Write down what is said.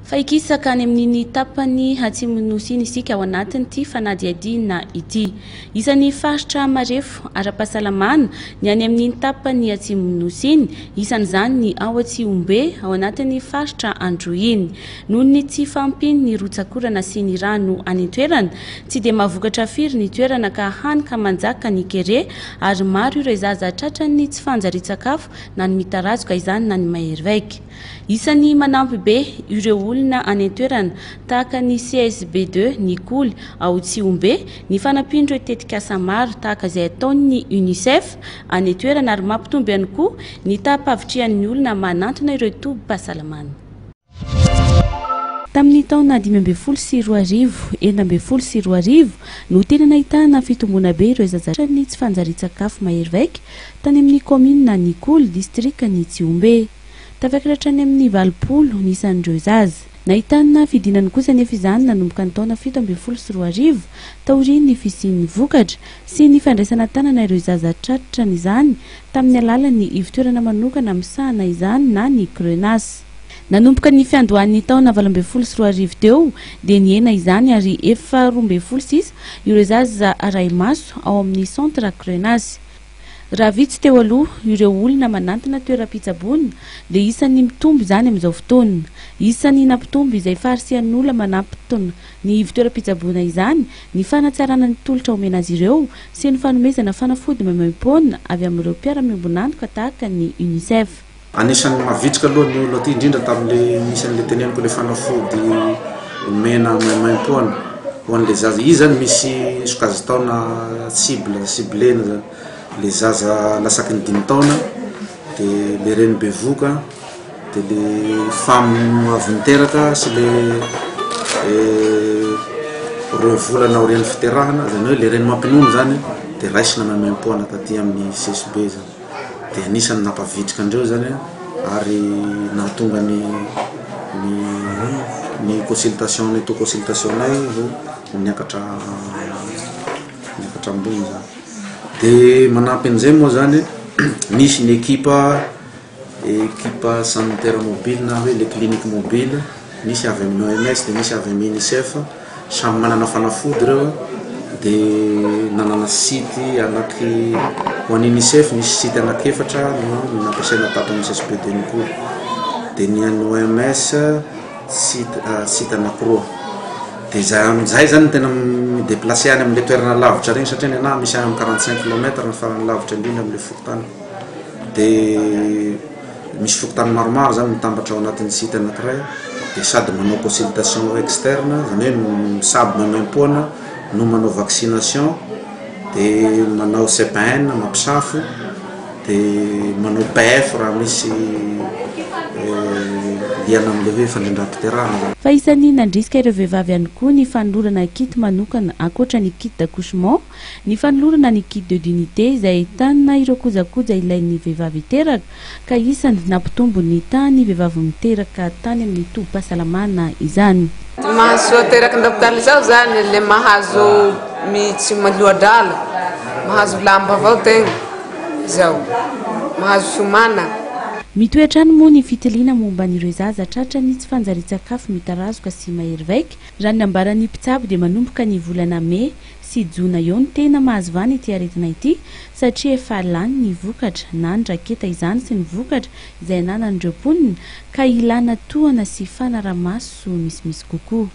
Fa hikisaka any amin'iny tapany atsimon'ny Nosy iny isika ao anatin'ity fanadihadiana ity. Isan'ny faritra marefo ara-pahasalamana ny any amin'iny tapany atsimon'ny Nosy iny, isan'izany ny ao Atsihombe ao anatin'ny faritra Androy iny. Noho ny tsy fahampian'ny rotsak'orana sy ny rano any an-toerana, tsy dia mahavokatra firy ny toerana ka hany ka manjaka ny kere ary maro ireo zaza tratran'ny tsy fanjarian-tsakafo na ny mitarazoka izany na ny mahery vaika. Isan'ny manampy be ireo olona any an-toerana tahaka ny CSB ii Nikoly ao Tsihombe ny fanampian'ireo tetikasa maro tahaka izay ataon'ny Unicef any an-toerana ary mampitombo ihany koa ny taham-pahavitrihan'ny olona manantona ireo tobim-pahasalamana. Tamin'ny taona 2015, 2016 no tena nahitana fitomboana be ireo zaza tratran'ny tsy fanjarian-tsakafo mahery vaika tany amin'ny kaominina Nikoly, distrikan'i Tsihombe. Tafakatra hatrany amin'ny 80 ny isan'ireo zaza. Nahitana fidinany kosa anefa izany nanomboka ny taona 2017, taorian'ny fisian'ny vokatra sy ny fandraisana an-tanana ireo zaza tratran'izany tamin'ny alalan'ny ivontoerana manokana misahana izany na ny Crenas. Nanomboka ny fiandohan'ny taona 2018 teo dia nihena izany ary efa 12 sisa ireo zaza arahi-maso ao amin'ny Centre Crenas. Raha vitsy teo aloha ireo olona manantona toeram-pitsaboana dia isan'ny mitombo izany amin'izao fotoana. Isan'ny nampitombo izay faharisihan'olona manantona ny ivontoeram-pitsaboana izany ny fanatsarana ny tolotra omena azy ireo sy ny fanomezana fanafody maimaimpoana avy amin'ireo mpiara-miombon'antoka tahaka ny Unicef. Anisan'ny mavitrika aloha ny olona aty, indrindra tamin'le nisy an'le teneniko le fanafody omena maimaimpoana ho an'le zaza. Izy zany misy sokajin-taona cible, ciblena zany, le zaza latsaky ny dimy taona, de le reny bevohoka, de le femme avy niteraka sy le roa volana aorian'ny fiterahana, zany hoe le reny mampinono zany de raisina maimaimpoana taty amin'ny CSB zany. Dia anisan'ny nampavitrika andreo zany ary nahatonga ny ny ny consultation ny taux consultation-nay ho niakatra niakatra ambony zany. Dia manampy an'izay moa zany nisy ny ekipa ekipa sanitaire mobile na hoe le clinique mobile, misy avy amin'ny OMS dia misy avy amin'ny UNICEF. Samy manana fanafody ireo de nanana site anaky ho an'ny UNICEF nisy site anaky efatra no nampiasaina tato amin'ny CSB de Nikoly de ny an'ny OMS site site anakiroa de zay amizay zany no tena mi-déplacer any amle toerana lavitra regny satria ny anahy misy any amin'ny 45 kilomètre ny farany lavitra indrindra amle fokontany de Misy fokontany maromaro zany mitambatra ao anatin'ny site anakiray dia sady manao consultation externe zany hoe mitsabo maimaimpoana no manao vaccination dia manao CPN mampisafo dia manao PF raha misy liana amin'ilay hoe fandrindram-piterahana. Fa isan'ny nandrisika ireo vehivavy ihany koa ny fanolorana kit manokana ankoatra ny kit d'accouchement Ny fanolorana ny kit de dignité izay ahitana ireo kojakoja ilain'ny vehivavy hiteraka ka isany nampitombo ny tahan'ny vehivavy miteraka tany amin'ny tobim-pahasalamana izany. Ty mahasoa teraky ny hopitaly zao zany le mahazo mi tsy maloa-drala, mahazo lamba avao tegna zao, mahazo fiomana. Mitohy hatrany moa ny fitiliana momba an'ireo zaza tratran'ny tsy fanjarian-tsakafo mitarazoka sy mahery vaika. Raha ny nambaran'ny mpitsabo dia manomboka ny volana mey sy jona eo no tena mahazo vahana ity aretina ity satria efa lany ny vokatra na ny raketa izany sy ny vokatra izay ananan'ireo mponina ka ilana tohana sy fanarahamaso misimisy kokoa.